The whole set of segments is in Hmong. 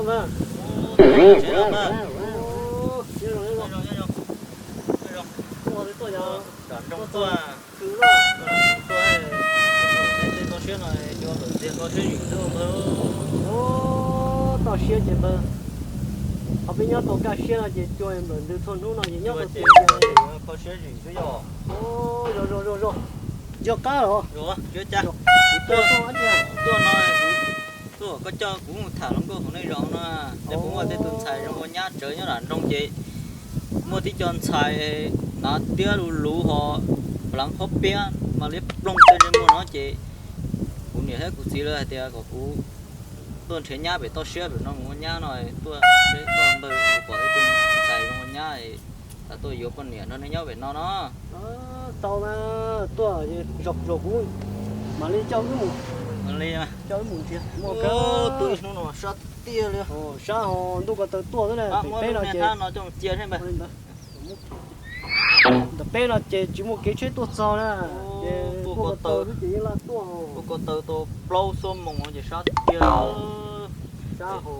Nyob zoo, nyob zoo. Nyob zoo, nyob zoo. Nyob zoo. Tuaj, tuaj, tuaj. Toj siab no cua nplawm ntxhias kho siab zwm xwb npawg. Toj siab ces npawg, qhov peb nyob tau kaj siab no ces cua nplawm ntws txhua hnub no ces nyob tau tiag tiag. Kho siab zwm xwb yog. Zoo zoo zoo zoo. Yog qab los? Tuaj no, tuaj koj coj kuv mus tham hluas nkauj hauv nej zos no, ces kuv muaj tej tus ntxhais zoo ua nyab tsawv nyob nram nroog ces muaj tib co ntxhais hnav tiab luv luv ho pleev qhob piab mas liab ploog tej ntsej muag no ces kuv niam thiab kuv txiv lawv hais tias kom kuv tuaj nrhiav nyab pem toj siab pem no mus ua nyab no, tuaj seb koj npawg kuv pom ib tug ntxhais zoo ua nyab, tas tuaj yuav poj niam nrog nej nyob pem no no. Tau mas, tuaj zos zos kuv mam li coj wb mus. Mam li coj wb mus nrhiav. Tus hnub no sab tiag li. Sab ho ntuj ko taw tuaj xwb na, pem peb no ces ntawm peb no ces tsis muaj kev tsheb tuaj txog na, ces ntuj ko taw xwb ces yeej laj tuaj. Ntuj ko taw tau plaub xuab moos ces sab tiag. Sab ho.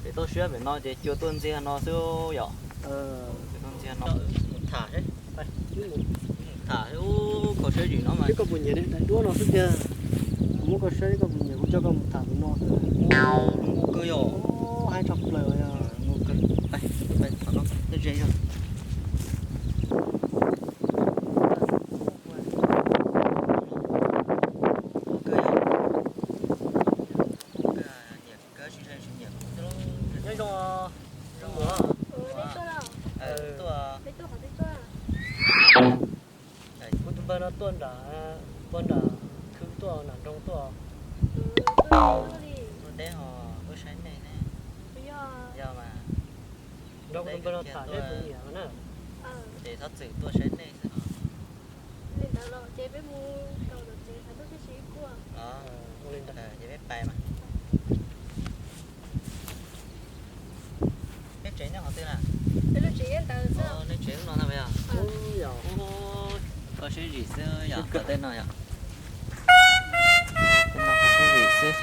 Pem toj siab pem no ces cua tuaj ntxiag no xwb yom. Tuaj ntxiag no. Mus tham seb. Tham seb, kho siab zwm no mas. Seb koj puas nyiam daim duab no xwb tiag. Kuv muab koj saib seb koj puas nyiam, kuv coj koj mus tham tus no xwb. Zoo nkauj kawg yom. Haib tshaj plaws yog. Zoo nkauj kawg. Peb, peb tham no tej ze zog. Nyob zoo. Tuaj, kuv tus npawg no tuaj nram, tuaj nram khw tuaj nram nroog tuaj. Tuaj deb ho tuaj saib nej ne. Yog mas. Nrog kuv tus npawg no tham seb puas nyiam na. Ces txhob txwm tuaj saib nej xwb os. Ces peb pais mas. Neb tsev nyob qhov twg na? Neb tsev lub no ntag yog? Kho siab zwm xwb yog, tej no yog. Tej no kho siab zwm xwb.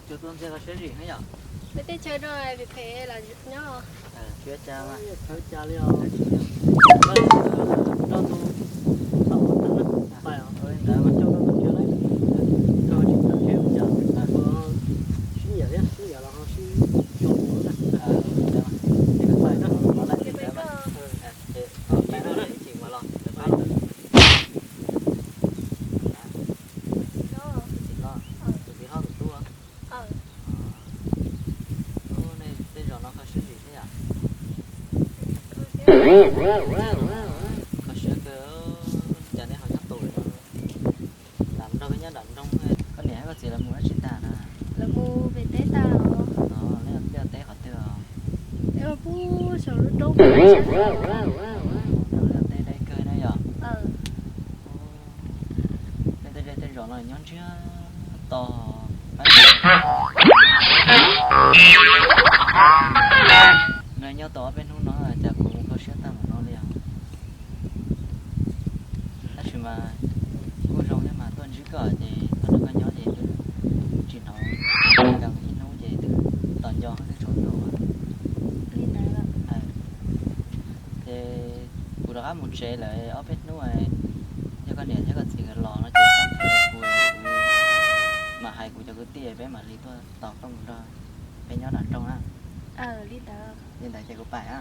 Cua tuaj ntxiag kho siab zwm ne yom. Peb tej chaw no phem phem los nyob. Tsis ua cas mas. Tsis ua cas li os. Nrog tus tau tag na, pais os. Ua li ntawd mas coj tau tus nrhiav lawm, koj tsis txawj seb ua cas, sib nyiam thiab sib nyiam los ho sib so mus na. Ces pais na, los lawm ces pais na, ib chim mas los. Tus txiv hlob, tus tub. Nej tej zos no kho siab zwm thiab yom? Kho siab kawg, cas nej ho nyob tus no. Lam nrog peb nyob nram nroog, koj niam thiab koj txiv lawv mus dab tsi tag na? Lawv mus pem teb tag os. Nej tej teb qhov twg os? Peb mus pub saum lub roob. Tej teb deb kawg na yom? Nej tej zej tej zos no nyob ntsiag to. No nyob tau ob peb hnub no cas kuv mus kho siab tag npaum no li os. Tab sis mas kuj zoo thiab mas tuaj ntsib koj ces tuaj nrog koj nyob ces twb tsis hnov koj ib hnub ces twb tos nco twb tsaus ntuj. Ces kuv rov qab mus tsev lawm ob peb hnub, yog koj niam thiab koj txiv nkawd los no ces koj kuv mam hais kuv cov kwv tij peb mam li tuaj tos koj mus nrog peb nyob nram nroog na. Li ntawd ces kuv pais na.